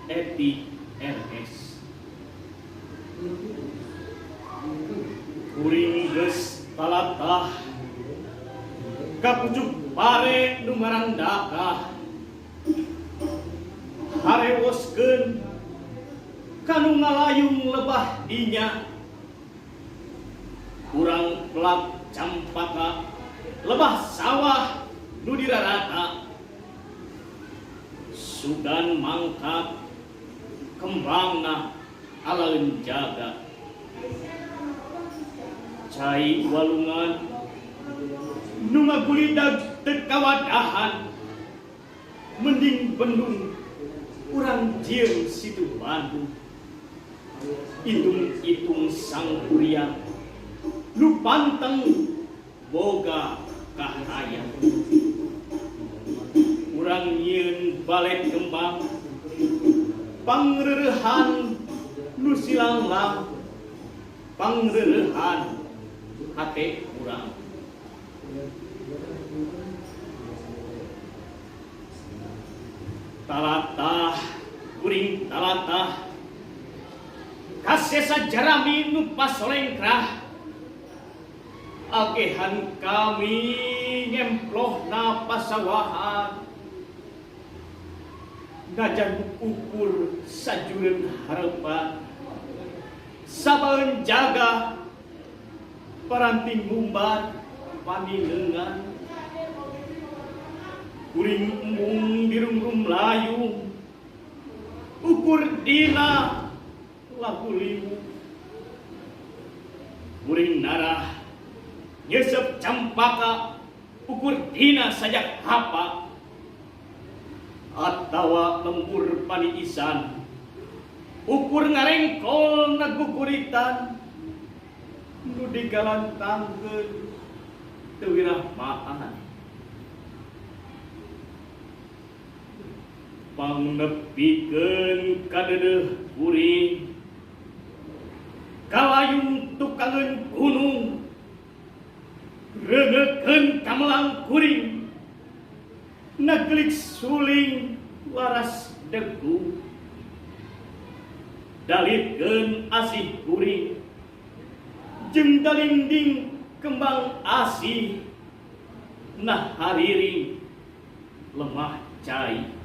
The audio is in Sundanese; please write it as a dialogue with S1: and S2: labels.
S1: Eti RS. Kuring geus talatah ka pucuk pare nu marandakah harewoskeun ka nu ngalayung lebah dinya urang pelak campaka lebah sawah nu dirarata sugan mangkat kembangna alaeun jaga cai walungan nu ngagulidag teu kawadahan mending bendung urang jieun Situ Bandung itung-itung Sangkuriang nu panteng boga kahayang urang nyieun balet kembang pangreurehan nu silanglang pangreurehan hate urang. Talatah kuring talatah kasesa jarami nu pasolengkrah agehan kami ngemplohna pasawahan najan ukur sajureun harepan sabaeun jaga paranti ngumbar panileungan kuring embung dirungrum layung ukur dina lagu liwu kuring narah nyeuseup campaka ukur dina sajak hapa atawa lembur paniisan ukur ngarengkol na guguritan nu digalantangkeun teu wirahmaan pangnepikeun kadeudeuh kuring kalayung tukangeun gunung reungeukeun kamelang kuring nagelik suling laras degung dalitkeun asih kuring jeung dalinding kembang asih nah hariring lemah cai.